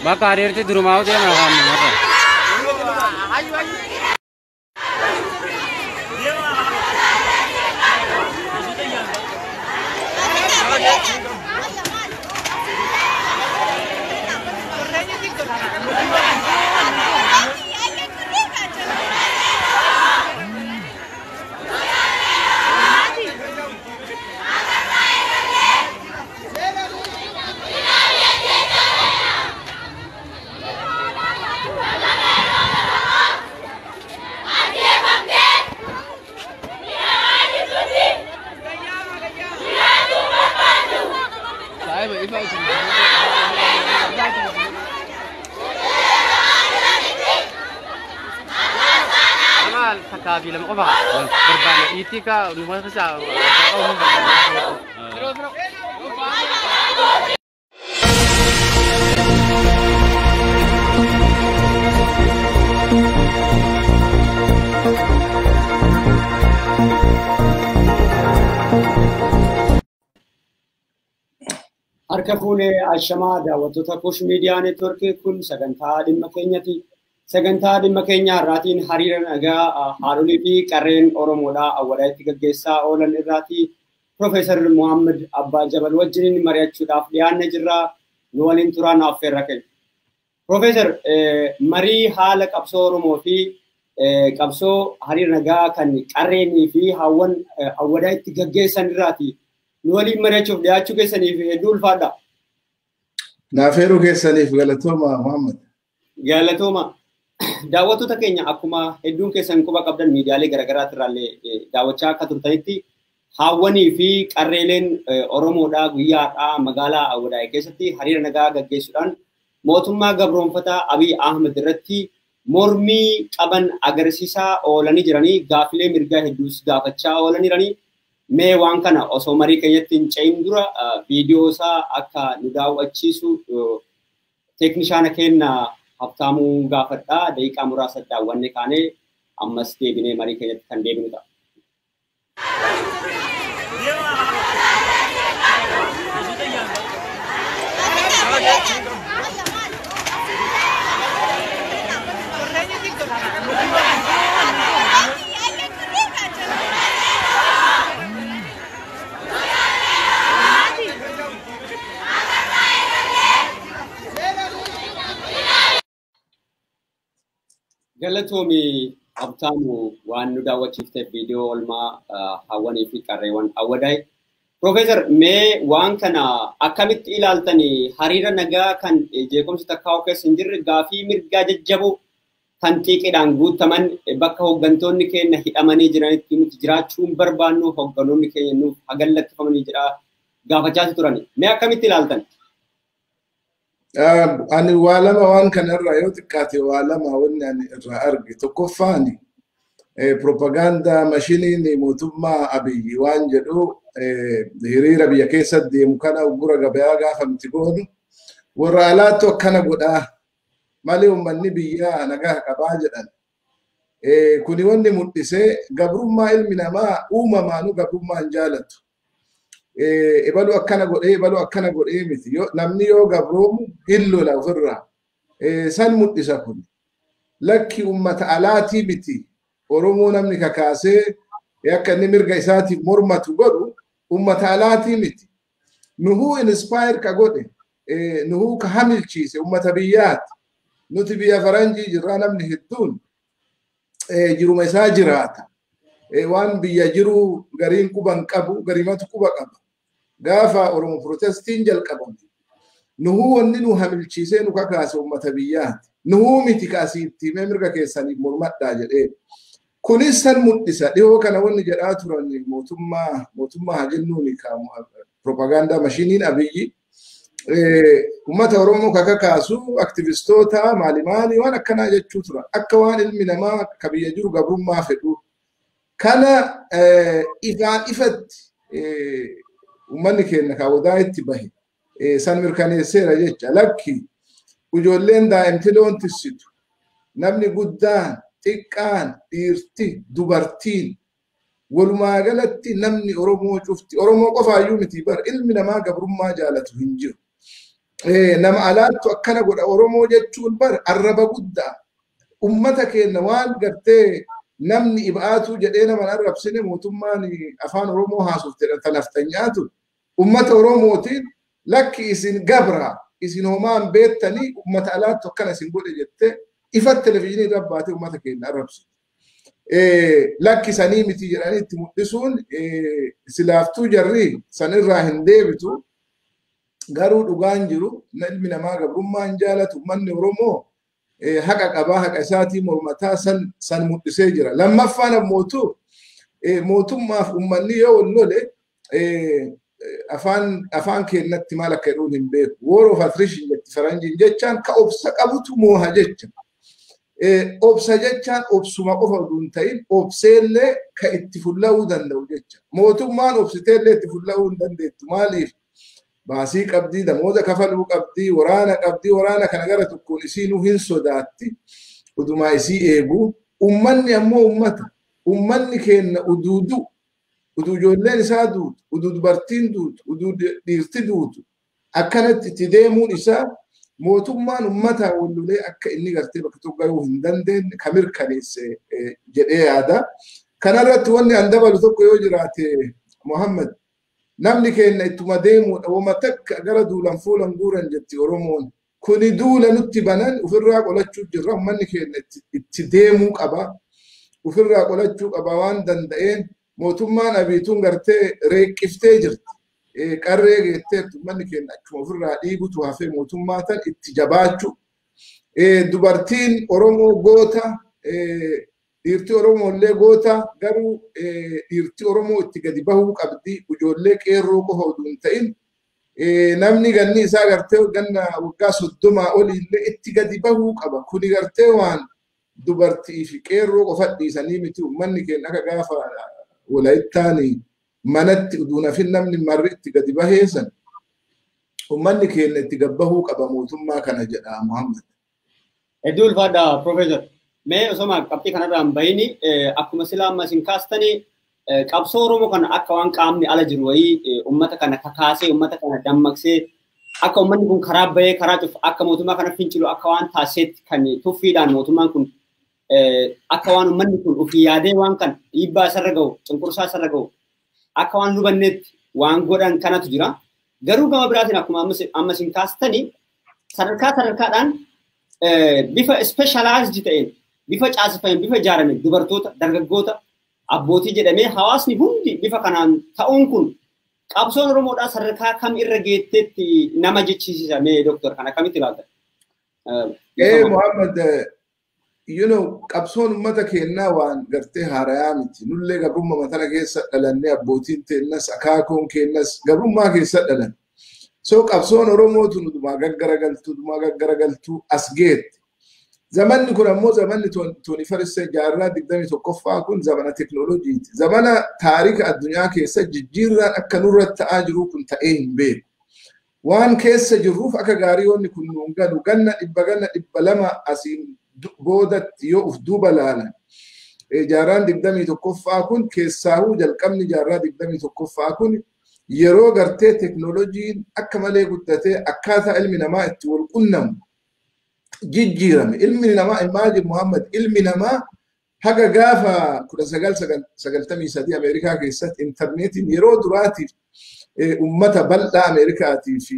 Bakka hariirti durumaa deema afaan namarra. Harka fuunee Ashamaa daawwattoota Kush Miidiyaa Neetwoorkii kun sagantaa dhimma keenyati. Sagantaa dhimma keenyaa irraatiin hariira nagaa haadholii fi qarreen Oromoodhaa Awwadaayitti gaggeessaa oolan irraati. Profeesar Muhammad Abbaa Jabal wajjiniin mari'achuudhaaf dhiyaannee jirra. Nu waliin turaa naaf affeerra keenya. Profeesar, marii haala qabsoo Oromoo fi qabsoo hariira nagaa kan qarreenii fi hawwan Awwadaayitti gaggeessan irraati. Nu waliin mari'achuuf dhiyaachuu keessaniif hedduu ulfaadha. Naaf heeruu keessaniif galatooma Muhammad. Galatooma. Daawwattoota keenya akkuma hedduun keessan quba qabdan miidiyaalee garaagaraa irraallee daawwachaa akka turtanitti hawwanii fi qarreeleen Oromoodhaa guyyaadhaa magaalaa Awwadaayee keessatti hariira nagaa gaggeessuudhaan mootummaa gabroonfataa Abiy Ahmed irratti mormii qaban agarsiisaa oolanii jiranii gaafilee mirgaa hedduus gaafachaa oolanii jiranii. Mee waan kana osoo marii keenyatti hin ce'in dura viidiyoo isaa akka nu daawwachiisu teeknishaana keenya Habtaamuu gaafadhaa. Daqiiqaa muraasa daawwanne kaanee ammas deebinee marii keenyatti kan deebinu ta'a. Galatoomi Habtaamu waan nu daawwachiifteef viidiyoo oolmaa hawwanii fi qarreewwan Awwadaay. Profeesar, mee waan kana akkamitti ilaaltanii hariira nagaa kan jeequmsi takkaa'u keessa hin jirre gaafii mirgaa jajjaboo kan xiiqiidhaan guutaman bakka hooggantoonni keenya hidhamanii jiranitti nuti jiraachuu hin barbaannu hooggantoonni keenya nuuf hagallakkifamanii jira gaafachaa turani. Mee akkamitti ilaaltan? Ani waa lama waan kanarraa yoo xiqqaate waa lama wanni ani irraa arge. Tokkoffaan propagaandaa mashiniin mootummaa Abiyyi waan jedhu hiriira biyya keessa deemu kana gura gabayaa gaafa nuti goonu warra alaattu akkana godhaa malee uummanni biyyaa nagaa qabaa jedhan. Kuni wanni mul'isee gabrummaa ilmi namaa uumamaanuu gabrummaa hin jaalatu. Ebalu akkana godhee ebalu akkana godhee miti. Namni yoo gabroomu hin lola ofirraa. San mul'isa kun. Lakki uummata alaatii miti. Oromoo namni kakaasee akka inni mirga isaatiif mormatu godhu uummata alaatii miti. Nuhuu inspire ka godhe, nuhuu ka hamilchiise uummata biyyaati. Nuti biyya faranjii jirraa namni hedduun jiruma isaa jiraata. Waan biyya jiru gariin quba hin qabu, garimatu quba qaba. Gaafa Oromo protestiin jalqabame. Nuhuu wanni nu hamilchiisee nu kakaase uummata biyyaati. Nuhuu miti kaasii itti himee mirga keessaniif mormadhaa jedhee. Kunis san mul'isa. Dhihoo kana wanni jedhaa turan mootummaa haa jennuuni propagaandaa mashiniin Abiyyi uummata Oromoo kakakaasu aktivistoota maali maali waan akkanaa jechuu turan. Akka waan ilmi namaa ka biyya jiru gabrummaa fedhu. Kana ifaan ifatti uummanni keenya kaawwataa itti bahe san mirkaneesseera jecha. Lakki ijoolleen daa'imti loon tissitu, namni guddaan, xiqqaan, dhiirti, dubartiin, walumaa galatti namni Oromoo cufti, Oromoo qofaayyuu miti bar, ilmi namaa gabrummaa jaalatu hin jiru. Nama alaattu akkana godha Oromoo jechuun bar arraba guddaa. Ummata keenya waan gartee namni ibaatuu jedhee nama arrabsine mootummaan afaan Oromoo haasofte tanaftanyaatu ummata Oromootiin lakki isin gabra, isin homaan beektanii, ummata alaattu akkana isin godhe jettee ifatti televizyiinii irra baatee ummata keenya arrabsitu. Lakki sanii miti jedhanii itti mul'isuun silaaftuu jarri sanirraa hin deebitu. Garuu dhugaan jiru ilmi namaa gabrummaa hin jaalatu. Uummanni Oromoo haqa qabaa, haqa isaatii mormataa san mul'isee jira. Lammaffaan ammootu mootummaaf uummanni yoo wal lole afaan keenyatti maal akka jedhuun hin beeku. War of attrition jetti faranjiin, jechaan ka obsa qabutu mooha jecha. Obsa jechaan obsuma qofa oduu hin ta'in obseellee ka itti fulla'uu danda'u jecha. Mootummaan obsiteellee itti fulla'uu hin dandeettu. Maaliif? Baasii qabdii, namoota kafaluu qabdii, waraana qabdii, waraana kana gara tokkoon isiinuu hin sodaatti. Udumaa isii eegu. Uummanni ammoo uummata. Uummanni keenya uduu du'u, uduu ijoolleen isaa duutu, uduu dubartiin duutu, uduu dhiirti duutu. Akkanatti itti deemuun isaa mootummaan uummataa wal lolee akka inni gartee bakka tokko gahuu hin dandeenye ka mirkaneesse jedhee yaada. Kanarratti wanni an dabalu tokko yoo jiraate, Muhammad, namni keenya ittuma deemuudha. Wama takka gara duulan fuulan guuran jetti Oromoon. Kuni duula nutti banan ofirraa qolachuu jirra. Uummanni keenya itti deemuu qaba. Ofirraa qolachuu qaba waan danda'een. Mootummaan Abiituun gartee reeqqiftee jirti. Qarree geetteertu, uummanni keenya achuma ofirraa dhiibutu hafee mootummaa tan itti jabaachuu. Dubartiin Oromoo goota, dhiirti Oromoo illee goota, garuu dhiirti Oromoo itti gadi bahuu qabdi. Ijoollee qeerroo qofa oduu hin ta'in namni ganni isaa gartee ganna waggaa 30 olii illee itti gadi bahuu qaba. Kuni gartee waan dubartii fi qeerroo qofa dhiisanii miti. Uummanni keenya akka gaafa Walaayittaan manatti utuu nafin namni marri itti gadi baheessan uummanni keenya itti gabbahuu qaba mootummaa kana jedha, Muhammad. Hedduu ulfaadha, Profeesar. Mee osoma qabxii kanarraa hin bahini, akkuma sila amma isin kaastanii qabsoo Oromoo kana akka waan qaamni ala jiru wayii uummata kana kakaasee, uummata kana dammaqsee, akka uummanni kun karaa bahee karaa cufu, akka mootummaa kana fincilu akka waan taasisetti kan tuffiidhaan mootummaan kun akka waan uummanni kun ofii yaadee waan kana dhiibbaa isarra gahu, cunqursaa isarra gahu akka waan hubanneetti waan godhan kanatu jira. Garuu gama biraatiin akkuma amma isin kaastanii sadarkaa sadarkaadhaan bifa specialized ta'een, bifa caasifameen, bifa ijaarameen dubartoota, dargaggoota, abbootii jedhamee hawaasni hundi bifa kanaan ta'uun kun qabsoon Oromoodhaa sadarkaa kam irra geetteetti nama jechisiisa? Mee doktor, kan akkamitti ilaalta? Muhammad, qabsoon uummata keenyaa waan gartee haarayaa miti. Nullee gabrummaa matana keessa dhalannee, abbootiin teennas akaakoon keennas gabrummaa keessa dhalan. So qabsoon Oromootu nutumaa gaggaragaltuu, nutumaa gaggaragaltuu as geette. Zamanni kun ammoo zamanni 21st jaarraa 21ffaa kun zamana teknooloojiiti. Zamana taarika addunyaa keessa jijjiirraan akka nurra ta'aa jiru kun ta'ee hin beeku. Waan keessa jirruuf akka gaarii wanni kun nuun galu ganna 100, ganna 200 asiin boodatti yoo uf duuba laalan. Jaarraan 21ffaa kun, keessaahuu jalqabni jaarraa 21ffaa kun, yeroo gartee teknooloojiin akka malee guddatee akkaataa ilmi namaa itti wal qunnamu jijjiirame. Ilmi namaa, imagine Muhammad, ilmi namaa haga gaafa 1993 Ameerikaa keessatti intarneetiin yeroo duraatiif ummata bal'aa Ameerikaatii fi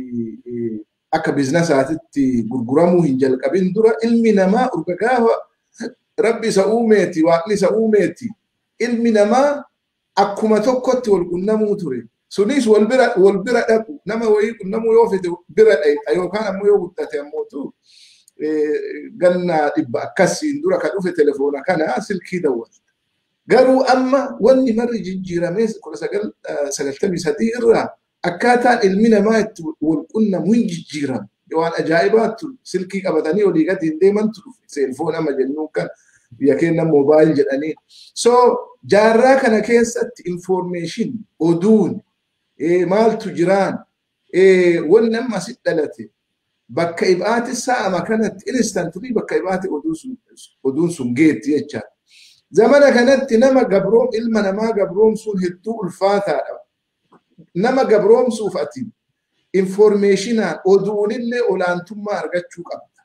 akka biiznasaatitti gurguramuu hin jalqabin dura, ilmi namaa urga gaafa Rabbi isa uumeeti, Waaqni isa uumeeti, ilmi namaa akkuma tokkotti wal qunnamuu ture. Sunis wal bira dhaqu, nama wayii qunnamuu yoo fete bira dhaqxa, yookaan ammoo yoo guddate ammootu ganna 100 akkasiin dura ka dhufe telefoona kana silkii dawwalta. Garuu amma wanni marri jijjiiramee 1993 irraa akkaataan ilmi namaa itti wal qunnamu hin jijjiirame. Waan ajaa'ibaatu silkii qabatanii olii gadi hin deemantu dhufe. Cellphone amma jennuun kan biyya keenya mobile jedhanii. So jaarraa kana keessatti information, oduun, maaltu jiraan, wanni amma asitti dhalate bakka ibaati sa'ama kanatti instantly bakka ibaati oduun sun geetti jechaadha. Zamana kanatti nama gabroom ilma namaa gabroomsuun hedduu ulfaataadha. Nama gabroomsuuf ati informationaan oduunillee olaantummaa argachuu qabda.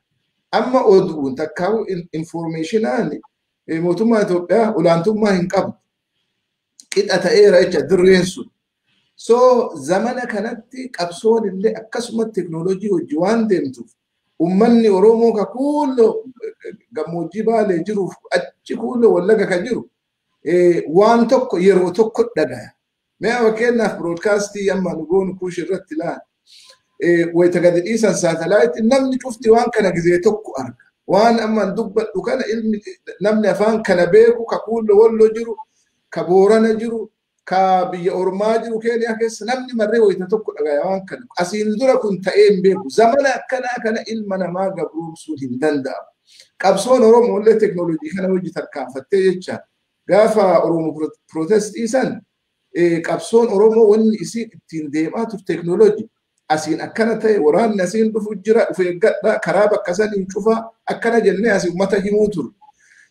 Amma oduun takkaa'u informationaan mootummaa Itoophiyaa olaantummaa hin qabdu. Qixa ta'eera jecha dirreen sun. So zamana kanatti qabsoon illee akkasuma teknoolojii hojii waan deemtuuf ummanni Oromoo ka kuullo gammoojjii Baalee jiruuf achi kuullo Wallaga kan jiru waan tokko yeroo tokko dhagaya. Mee fakkeenyaaf broadcastii amma nu goonu Kuush irratti ilaala. Wayita gadi dhiisan saatalaayitii namni cufti waan kana gizee tokko arga. Waan amma dubbadhu kana ilmi namni afaan kana beeku ka kuullo Walloo jiru, ka Boorana jiru, ka biyya ormaa jiru Keeniyaa keessa namni marree wayita tokko dhagaya waan kana. Asiin dura kun ta'ee hin beeku. Zamana akkanaa kana ilma namaa gabroomsuun hin danda'amu. Qabsoon Oromoo illee teknoolojii kana hojii tarkaanfattee jecha gaafa Oromoo protestii san qabsoon Oromoo wanni isiin ittiin deemaa turte teknoolojii. Asiin akkana ta'e, waraanni asiin dhufu jira, dhufu eeggadha, karaa bakka saniin cufa akkana jennee asii uummata himuu ture.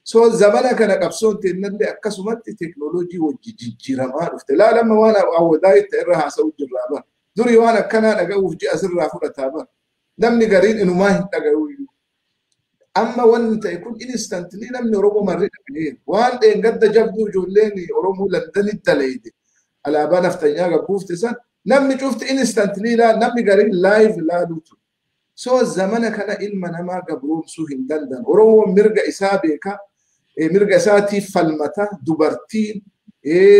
So zamana kana qabsoon teennallee akkasumatti teknoolojii wajji jijjiiramaa dhufte. Laalama waan awwadaa itti irra haasa'u jirraa bara. Durii waan akkanaa dhaga'uuf ji'a sirraa fudhataa bara. Namni gariin inumaa hin dhaga'u iyyuu. Amma wanni ta'e kun instantly namni Oromoo marri dhaga'eera. Waan dheengadda jabduu ijoolleen Oromoo Londonitti dalayde, alaabaa naftanyaa gabbuufte san, namni cufti instantly ilaal, namni gariin live ilaaluu ture. So zamana kana ilma namaa gabroomsuu hin danda'an. Oromoon mirga isaa beeka. Mirga isaatiif falmata. Dubartiin,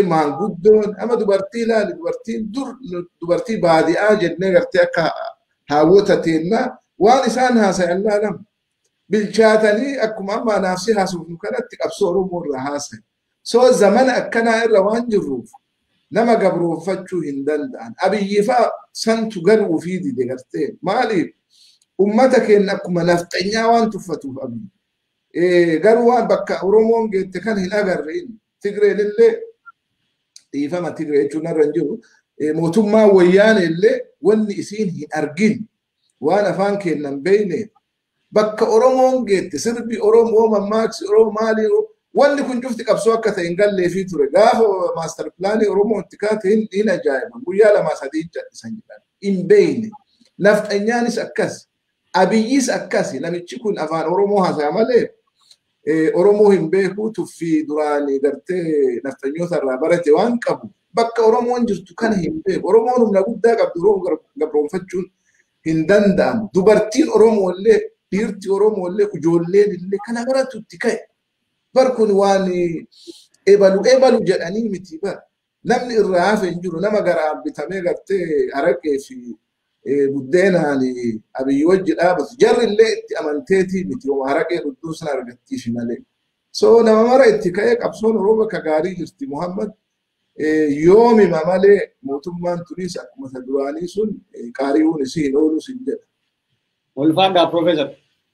maanguddoon, amma dubartii ilaali, dubartiin dur dubartii baadiyaa jennee gartee akka haawwota teennaa waan isaan haasayan laalama. Bilchaatanii akkuma amma anaafsi haasofnu kanatti qabsoo Oromoo irraa haasayan. So zamana akkanaa irra waan jirruuf nama gabroonfachuu hin danda'an. Abiyyi fa'a santu galuu fi dide gartee. Maaliif? Ummata keenya akkuma nafxanyaa waan tuffatuuf Abiyyi. Garuu waan bakka Oromoon geette kan hin agarre inni. Tigreen illee, dhiifama, Tigree jechuun irra hin jiru. Mootummaan Wayyaane illee wanni isiin hin argin waan afaan keennan beeyne bakka Oromoon geette, sirbi Oromoo, mammaaksi Oromoo, maali, wanni kun cufti qabsoo akka ta'e hin galleefii ture. Gaafa master planii Oromoo itti kaate hin ajaa'iba. Guyyaa 2 3 callisan jedhan. Hin beeyne. Nafxanyaanis akkas. Abiyyis akkas. Namichi kun afaan Oromoo haasaya malee Oromoo hin beeku. Tuffii duraanii gartee nafxanyoota irraa barate waan qabu bakka Oromoon jirtu kana hin beeku. Oromoon humna guddaa qabdu, Oromoo gabroonfachuun hin danda'amu. Dubartiin Oromoo illee, dhiirti Oromoo illee, ijoolleen illee kana baratu itti ka'e. Bar kun waan ebalu ebalu jedhanii miti bar. Namni irraa hafe hin jiru. Nama garaan bitamee gartee araqee fi buddeenaan Abiyyi wajji dhaabatu. Jarri illee itti amanteetii miti, araqee dhugduu sana argattiifi malee. So nama mara itti ka'ee qabsoon Oromoo akka gaarii jirti, Muhammad. Yoomima malee mootummaan tunis akkuma isa duraanii sun qaari'uun isii hin oolu sin jedha. Ulfaadhaa, Profeesar.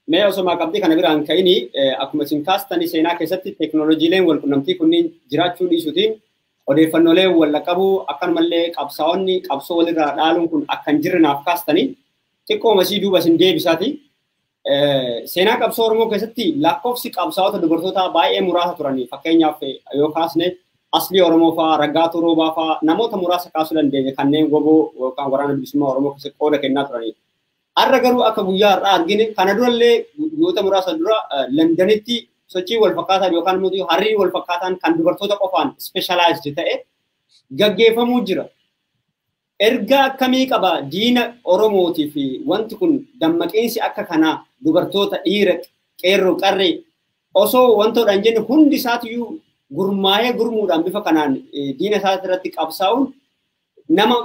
Mee osoo qabxii kana biraan ka'ini, akkuma isin kaastanii seenaa keessatti teekinooloojiileen wal qunnamtii kunniin jiraachuu dhiisuutiin odeeffannoolee wal qabu, akkanumallee qabsaa'onni qabsoo walirraa dhaaluun kun akka hin jirre naaf kaastanii, xiqqooma isii duuba isin deebisaati. Seenaa qabsoo Oromoo keessatti lakkoofsi qabsaa'ota dubartootaa baay'ee muraasa turanii, fakkeenyaaf yoo kaasne Aslii Oromoo fa'aa, Raggaatuu Roobaa fa'aa, namoota muraasa kaasuu dandeenya, kanneen WBO yookaan Waraana Bilisummaa Oromoo keessatti qooda kennaa turanii. Har'a garuu akka guyyaa har'aa argine kana durallee guyyoota muraasa dura Londonitti sochii wal fakkaataan yookaan immoo hariirri wal fakkaataan kan dubartoota qofaan specialized ta'e gaggeeffamuu jira. Ergaa akkamii qaba diina Oromootii fi wanti kun, dammaqiinsi akka kanaa dubartoota, dhiira, qeerroo, qarree osoo wantoodhaan jenne hundi isaatiyyuu gurmaa'ee gurmuudhaan bifa kanaan diina isaa irratti qabsaa'uun nama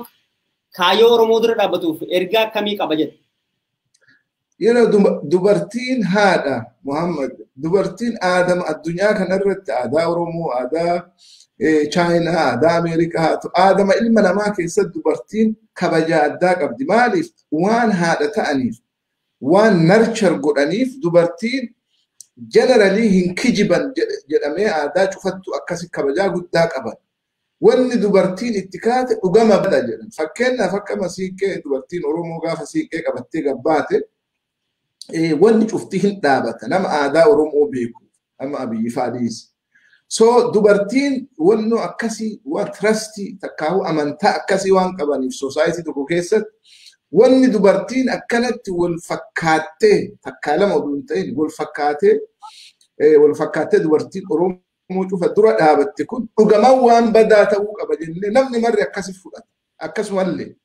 kaayyoo Oromoo dura dhaabbatuuf ergaa akkamii qaba jedhe? Yeroo dubartiin haadha, Muhammad, Dubartiin aadama addunyaa kanarratti aadaa Oromoo, aadaa Chaayinaa, aadaa Ameerikaa haa ta'u, aadama ilma namaa keessatti dubartiin kabajaa addaa qabdi. Maaliif? Waan haadha ta'aniif, waan nurture godhaniif dubartiin generally hin kijiban jedhamee aadaa cufattu akkasi kabajaa guddaa qaban. Wanni dubartiin itti kaate dhugama bada jedhan. Fakkeenyaaf akka siiqqee dubartiin Oromoo gaafa siiqqee qabattee gabbaate wanni cufti hin dhaabata. Nama aadaa Oromoo beeku amma Abiyyi fa'aa. So dubartiin wannoo akkasii waan trustii takkaa'uu amantaa akkasii waan qabaniif society tokko keessatti wanni dubartiin akkanatti wal fakkaattee takkaa lama oduu hin ta'in wal fakkaattee dubartiin Oromoo cufa dura dhaabatte kun dhugaman waan badaa ta'uu qaba jennee namni marri akkasi fudhata akkasumallee.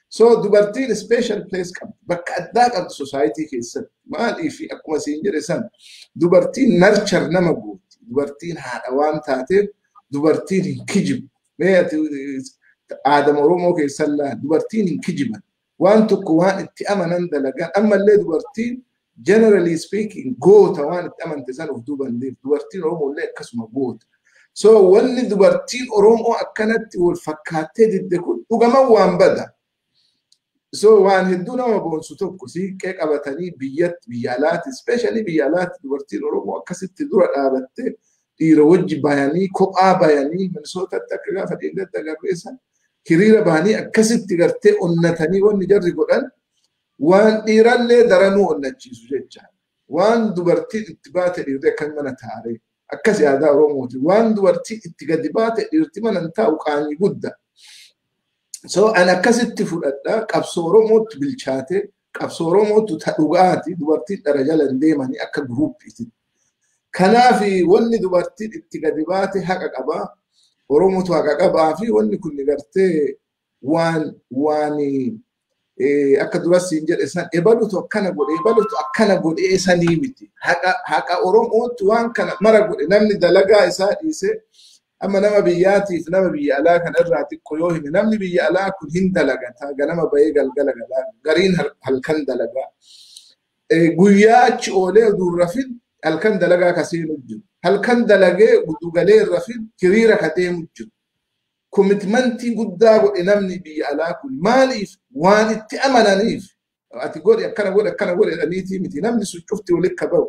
So dubartiin special place qabdi, bakka addaa qabdi society keessatti. Maaliif? Akkuma siin jedhe san, dubartiin nurture nama gooti. Dubartiin haadha waan taateef dubartiin hin kijibu. Mee ati aadama Oromoo keessan laa dubartiin hin kijiban. Waan tokko waan itti amanan dalagan. Ammallee dubartiin generally speaking goota, waan itti amante san of duuban deemtu. Dubartiin Oromoo illee akkasuma goota. So wanni dubartiin Oromoo akkanatti wal fakkaattee didde kun dhugaman waan bada. So waan hedduu nama boonsu tokko siiqqee qabatanii biyyatti, biyya alaatti, especially biyya alaatti dubartiin Oromoo akkasitti dura dhaabattee dhiira wajji bayanii, kophaa bayanii, Minisootatti akka gaafa dhiirratti agarreessan hiriira bahanii akkasitti gartee onnatanii wanni jarri godhan waan dhiirallee daranuu onnachiisu jecha. Waan dubartiin itti baate dhiirri akka mana taaree akkas aadaa Oromooti. Waan dubartiin itti gadi baate dhiirti mana hin taa'u, qaanyii guddaa. So an akkasitti fudhadha. Qabsoo Oromootti bilchaate, qabsoo Oromootti ta dhugaati, dubartiin dhara jala hin deemanii akka groupiiti. Kanaaf wanni dubartiin itti gadi baate haqa qabaa. Oromootu haqa qabaa fi wanni kun gartee waan akka duras siin jedhe san ebalutu akkana godhe, ebalutu akkana godhee sanii miti. Haqa Oromootti waan kana mara godhe. Namni dalagaa isaa dhiisee amma nama biyyaatiif nama biyya alaa kana irraa xiqqoo yoo hime, namni biyya alaa kun hin dalagata, ganama bahee galgala galaa, gariin halkan dalagaa. Guyyaa achi oolee utuu rafin halkan dalagaa ka seenu jiru. Halkan dalagee galee rafin hiriira ka deemu jiru. Commitmentii guddaa godhe namni biyya alaa kun. Maaliif? Waan itti amananiif. Ati godhe, akkana godhe, akkana godhe jedhaniitii miti, namni sun cufti walitti qabamu.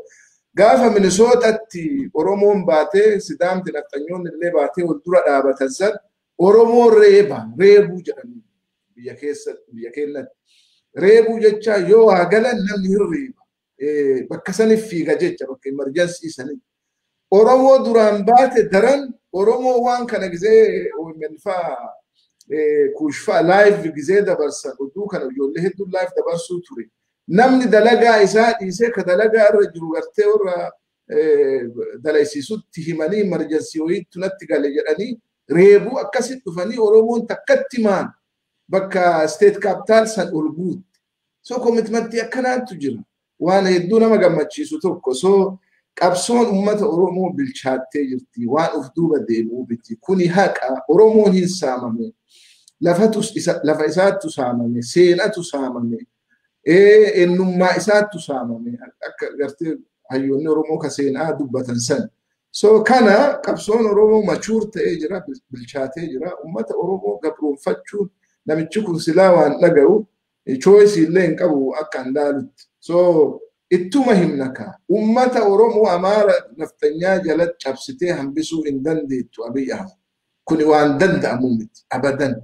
Gaafa Minisootatti Oromoon baatee, Sidaamti nafxanyoonni illee baatee wal dura dhaabatan san, Oromoon reeba reebuu jedhanii biyya keessatti, biyya keenyatti. Reebuu jecha yoo haa galan namni hin reeba. Bakka saniif fiiga jecha, bakka emergency saniif. Oromoo duraan baate daran Oromoo waan kana gizee OMN fa'aa, Kuush fa'aa live gizee dabarsan, oduu kana ijoollee hedduun live dabarsuu ture. Namni dalagaa isaa dhiisee ka dalagaa irra jiru gartee warra dalaysiisutti himanii emergency wayiitti natti gale jedhanii reebuu akkasitti dhufanii Oromoon takkatti maan bakka state capitol san ol guutte. So commitmentii akkanaatu jira. Waan hedduu nama gammachiisu tokko. So qabsoon uummata Oromoo bilchaattee jirti. Waan of duuba deebi'uu miti. Kuni haqa. Oromoon hin saamame. Lafa isaattu saamame. Seenatu saamame. Eenyummaa isaattu saamame. Akka gartee hayyoonni Oromoo ka seenaa dubbatan san. So kana qabsoon Oromoo mature ta'ee jira, bilchaatee jira. Uummata Oromoo gabroonfachuun namichi kun silaa waan dhaga'u choice illee hin qabu akka andaalutti. So ittuma himna kaa. Uummata Oromoo Amaara naftanyaa jala cabsitee hambisuu hin dandeettu, Abiy Ahmed. Kuni waan danda'amu miti abadan.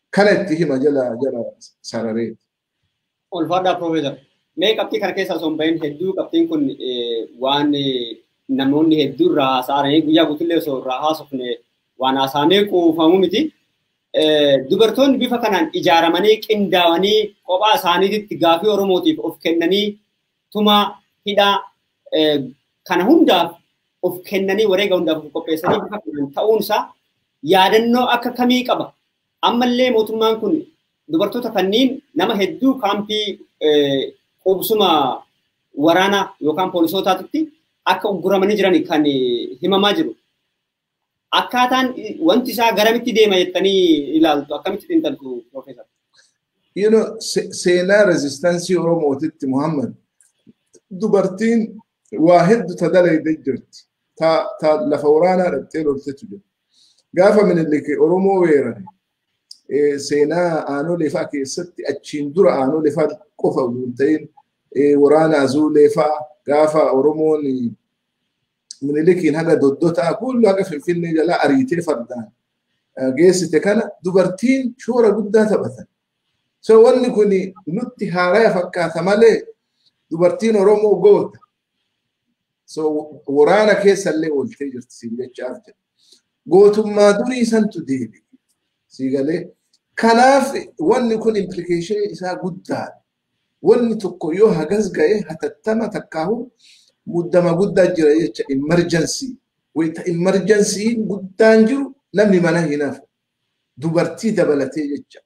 Kana itti hima jala jala sarareeti. Ulfaadhaa, Profeesar. Mee qabxii kana keessaa osoo hin bahin, hedduu qabxiin kun waan namoonni hedduu irraa haasa'anii guyyaa guutuullee osoo irraa haasofne waan haasa'amee quufamu miti. Dubartoonni bifa kanaan ijaaramanii qindaa'anii kophaa isaaniitti gaafii Oromootiif of kennanii tumaa hidhaa kana hundaaf of kennanii wareega hundaaf of qopheessanii bifa kanaan ta'uunsaa yaadannoo akka kamii qaba? Ammallee mootummaan kun dubartoota kanneen nama hedduu kaampii qubsuma waraana yookaan poolisootaatitti akka ugguramanii jiran kan himamaa jiru. Akkaataan wanti isaa garamitti deema jettanii ilaaltu, akkamitti xiinxaltu, Profeesar? Seenaa resistanceii Oromootitti, Muhammad, dubartiin Waa hedduu ta dalayde jirti. Ta lafa waraanaa dhaqxee loltetu jira. Gaafa Minilik Oromoo weerare seenaa aanolee fa'a keessatti achiin dura aanolee fa'a qofa osoo hin ta'in waraana azuulee fa'a gaafa Oromoon Minilikiin haga doddotaa kullu haga Finfinnee jalaa ariitee fardaan geessite kana dubartiin shoora guddaa taphatan. So wanni kun nutti haaraya fakkaata malee dubartiin Oromoo goota. So waraana keessallee ooltee jirti siin jechaaf jedha. Gootummaa durii santu deebi'e. Sii galee. Kanaaf wanni kun implication isaa guddaadha. Wanni tokko yoo hagas ga'e hatattama takkaahu muddama guddaa jira jecha emergency. Wayita emergency guddaan jiru namni mana hin hafu. Dubartii dabalatee jecha.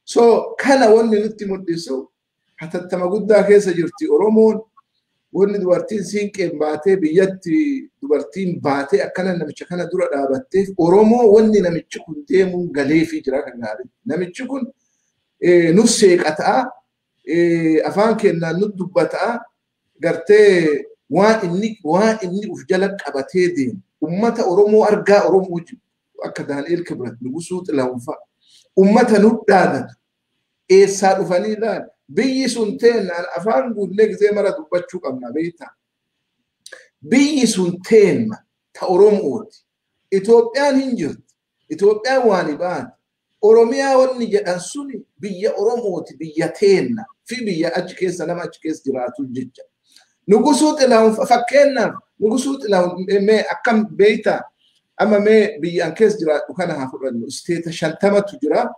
So kana wanni nutti mul'isu hatattama guddaa keessa jirti Oromoon. Wanni dubartiin siinqeen baatee biyyatti dubartiin baatee akkana namicha kana dura dhaabatteef Oromoo wanni namichi kun deemuun galeefii jira kan gaarii. Namichi kun nu seeqataa, afaan keenyaan nu dubbataa, gartee waan inni uf jala qabatee deemu ummata Oromoo argaa Oromoo jiru akka Daani'el Kibrat, Nugusuu Xilahuun fa'a. Ummata nu dhaadatu eessaa dhufanii ilaali. Biyyi sun teennaan afaan guunnee gisee mara dubbachuu qabna beektaa. Biyyi sun teenna ta Oromooti. Itoophiyaan hin jirti. Itoophiyaan waan baate. Oromiyaa wanni jedhan suni biyya Oromooti, biyya teenna fi biyya achi keessa nama achi keessa jiraatu jecha. Nugusuu Xilahuun fakkeenyaaf, Nugusuu Xilahuun mee akkam beektaa, amma mee biyyaan keessa jiraadhu kana haa fudhannu, state 50tu jira.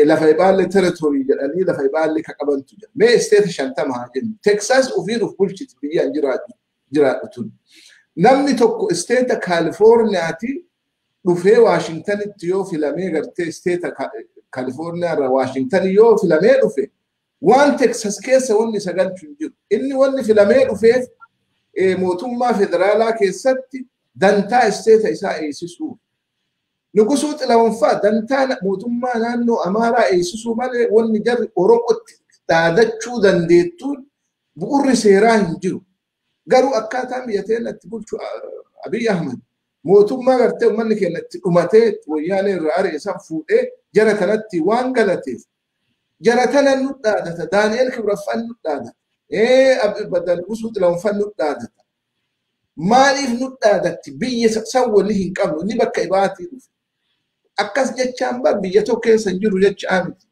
Lafa ibaallee territory jedhanii lafa ibaallee ka qabantu jira. Mee state 50 haa jennu. Texas ofiin of bulchiti biyyaan jiraadhu tun. Namni tokko state Kaalifoorniyaati dhufee Waashingtanitti yoo filamee, gartee state Kaalifoorniyaa irraa Waashingtan yoo filamee dhufe, waan Texas keessa wanni isa galchu hin jiru. Inni wanni filamee dhufeef mootummaa federaalaa keessatti dantaa state isaa eegsisuu. Nugusuu Xilahuun fa'a dantaa mootummaa naannoo Amaaraa eegsisuu malee wanni jarri Oromootti dhaadachuu dandeettuun bu'urri seeraa hin jiru. Garuu akkaataan biyya teenyatti bulchu Abiy Ahmad mootummaa gartee uummanni keenya itti dhumatee wayyaanee irraa ari'e san fuudhee jara kanatti waan galateef jara tana nu dhaadata. Daani'el Kibraffaan nu dhaadata. Nugusuu Xilahuun nu dhaadata. Maaliif nu dhaadatti? Biyya san walii hin qabnu, inni bakka ibaatii dhufe. Akkas jechaan bar biyya tokko keessa hin jiru jechaa miti.